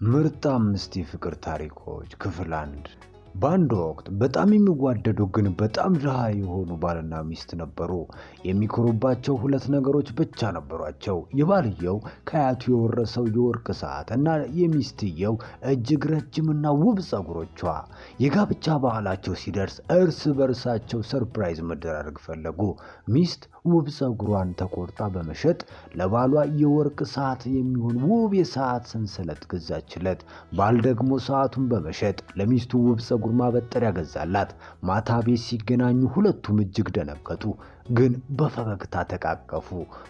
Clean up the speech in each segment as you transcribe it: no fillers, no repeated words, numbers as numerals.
ምርጥ አምስት የፍቅር ታሪኮች ክፍል 1። በአንድ ወቅት በጣም የሚዋደዱ ግን በጣም ድሃ የሆኑ ባልና ሚስት ነበሩ። የሚኮሩባቸው ሁለት ነገሮች ብቻ ነበሯቸው። የባልየው ከአያቱ የወረሰው የወርቅ ሰዓት እና የሚስትየው እጅግ ረጅምና ውብ ጸጉሮቿ። የጋብቻ በዓላቸው ሲደርስ እርስ በርሳቸው surprise መደራረግ ፈለጉ። ሚስት ውብ ጸጉሯን ተቆርጣ በመሸጥ ለባሏ የወርቅ ሰዓት የሚሆን ውብ የሰዓት ሰንሰለት ገዛችለት። ባል ደግሞ ሰዓቱን በመሸጥ ለሚስቱ ውብ ጸጉር ማበጠሪያ ገዛላት። ማታ ቤት ሲገናኙ ሁለቱም እጅግ ደነገጡ፣ ግን በፈገግታ ተቃቀፉ።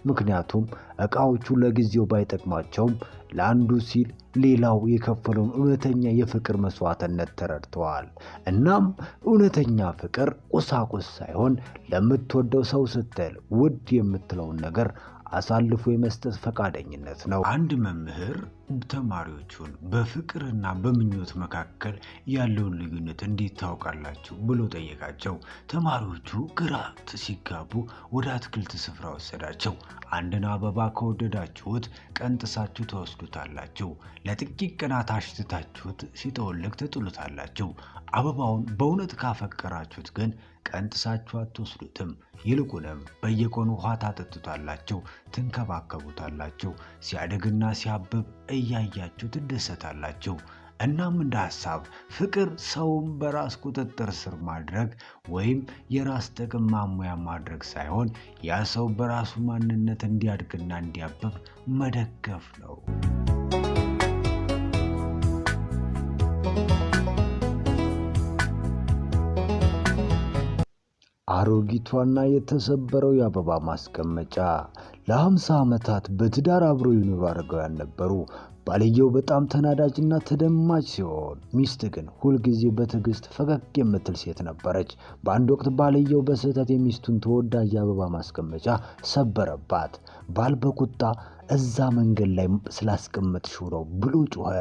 ምክንያቱም ዕቃዎቹ ለጊዜው ባይጠቅማቸውም ለአንዱ ሲል ሌላው የከፈለውን እውነተኛ የፍቅር መስዋዕትነት ተረድተዋል። እናም እውነተኛ ፍቅር ቁሳቁስ ሳይሆን ለምትወደው ሰው ስትል ውድ የምትለውን ነገር አሳልፎ የመስጠት ፈቃደኝነት ነው። አንድ መምህር ተማሪዎቹን በፍቅርና በምኞት መካከል ያለውን ልዩነት እንዴት ታውቃላችሁ ብሎ ጠየቃቸው። ተማሪዎቹ ግራ ሲጋቡ ወደ አትክልት ስፍራ ወሰዳቸው። አንድን አበባ ከወደዳችሁት ቀንጥሳችሁ ትወስዱታላችሁ። ለጥቂት ቀናት አሽትታችሁት ሲጠወልግ ትጥሉታላችሁ። አበባውን በእውነት ካፈቀራችሁት ግን ቀንጥሳችሁ አትወስዱትም። ይልቁንም በየቀኑ ውሃ ታጠጡታላችሁ፣ ትንከባከቡታላችሁ። ሲያድግና ሲያብብ እያያችሁ ትደሰታላችሁ። እናም እንደ ሐሳብ ፍቅር ሰውን በራስ ቁጥጥር ስር ማድረግ ወይም የራስ ጥቅም ማሟያ ማድረግ ሳይሆን ያ ሰው በራሱ ማንነት እንዲያድግና እንዲያብብ መደገፍ ነው። አሮጊቷና የተሰበረው የአበባ ማስቀመጫ። ለ50 ዓመታት በትዳር አብረው የኖሩ አረጋውያን ነበሩ። ባልየው በጣም ተናዳጅና ተደማጭ ሲሆን፣ ሚስት ግን ሁልጊዜ በትዕግስት ፈገግ የምትል ሴት ነበረች። በአንድ ወቅት ባልየው በስህተት የሚስቱን ተወዳጅ የአበባ ማስቀመጫ ሰበረባት። ባል በቁጣ እዛ መንገድ ላይ ስላስቀመጥሽው ነው ብሎ ጮኸ።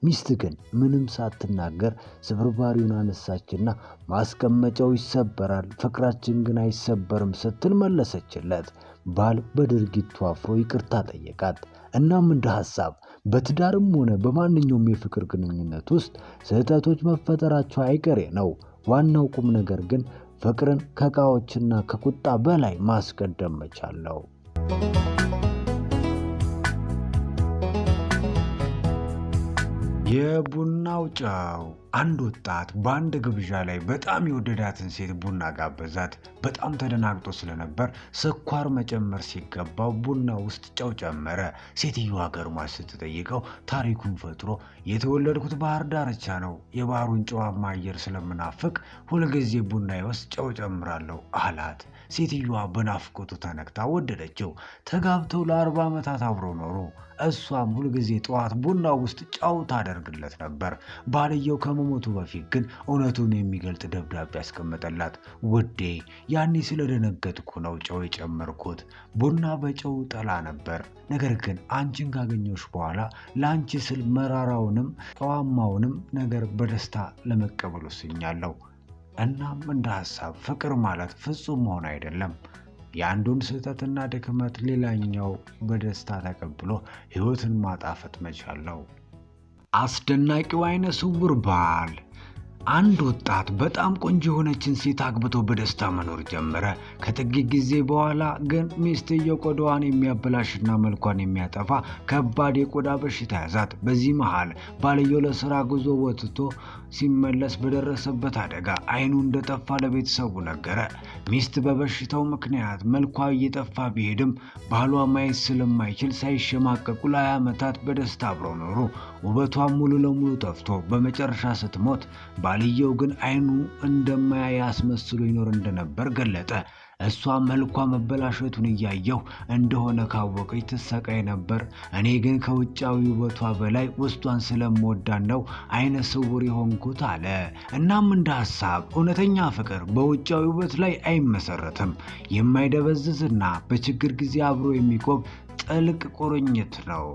ሚስት ግን ምንም ሳትናገር ስብርባሪውን አነሳችና ማስቀመጫው ይሰበራል፣ ፍቅራችን ግን አይሰበርም ስትል መለሰችለት። ባል በድርጊቱ አፍሮ ይቅርታ ጠየቃት። እናም እንደ ሐሳብ በትዳርም ሆነ በማንኛውም የፍቅር ግንኙነት ውስጥ ስህተቶች መፈጠራቸው አይቀሬ ነው። ዋናው ቁም ነገር ግን ፍቅርን ከዕቃዎችና ከቁጣ በላይ ማስቀደም መቻል ነው። የቡናው ጨው። አንድ ወጣት በአንድ ግብዣ ላይ በጣም የወደዳትን ሴት ቡና ጋበዛት። በጣም ተደናግጦ ስለነበር ስኳር መጨመር ሲገባው ቡና ውስጥ ጨው ጨመረ። ሴትዮዋ ገርሟት ስትጠይቀው ታሪኩን ፈጥሮ የተወለድኩት ባህር ዳርቻ ነው፣ የባህሩን ጨዋማ አየር ስለምናፍቅ ሁልጊዜ ቡና ውስጥ ጨው ጨምራለሁ አላት። ሴትዮዋ በናፍቆቱ ተነክታ ወደደችው። ተጋብተው ለ40 ዓመታት አብረው ኖሩ። እሷም ሁልጊዜ ጠዋት ቡና ውስጥ ጨው ታደርግለት ነበር። ባልየው ከመሞቱ በፊት ግን እውነቱን የሚገልጥ ደብዳቤ ያስቀመጠላት። ውዴ፣ ያኔ ስለደነገጥኩ ነው ጨው የጨመርኩት። ቡና በጨው ጠላ ነበር። ነገር ግን አንቺን ካገኘሁሽ በኋላ ለአንቺ ስል መራራውንም ጨዋማውንም ነገር በደስታ ለመቀበል ወስኛለሁ። እናም እንደ ሐሳብ ፍቅር ማለት ፍጹም መሆን አይደለም። የአንዱን ስህተትና ድክመት ሌላኛው በደስታ ተቀብሎ ሕይወትን ማጣፈጥ መቻል ነው። አስደናቂው አይነ ስውር ባል። አንድ ወጣት በጣም ቆንጆ የሆነችን ሴት አግብቶ በደስታ መኖር ጀመረ። ከጥቂት ጊዜ በኋላ ግን ሚስትየው ቆዳዋን የሚያበላሽና መልኳን የሚያጠፋ ከባድ የቆዳ በሽታ ያዛት። በዚህ መሃል ባልየው ለስራ ጉዞ ወጥቶ ሲመለስ በደረሰበት አደጋ አይኑ እንደጠፋ ለቤተሰቡ ነገረ። ሚስት በበሽታው ምክንያት መልኳ እየጠፋ ቢሄድም ባሏ ማየት ስለማይችል ሳይሸማቀቁ ለ20 ዓመታት በደስታ አብረው ኖሩ። ውበቷ ሙሉ ለሙሉ ጠፍቶ በመጨረሻ ስትሞት ባልየው ግን አይኑ እንደማያይ አስመስሎ ይኖር እንደነበር ገለጠ። እሷ መልኳ መበላሸቱን እያየሁ እንደሆነ ካወቀች ትሰቃይ ነበር። እኔ ግን ከውጫዊ ውበቷ በላይ ውስጧን ስለምወዳት ነው አይነ ስውር የሆንኩት አለ። እናም እንደ ሐሳብ እውነተኛ ፍቅር በውጫዊ ውበት ላይ አይመሰረትም። የማይደበዝዝና በችግር ጊዜ አብሮ የሚቆም ጥልቅ ቁርኝት ነው።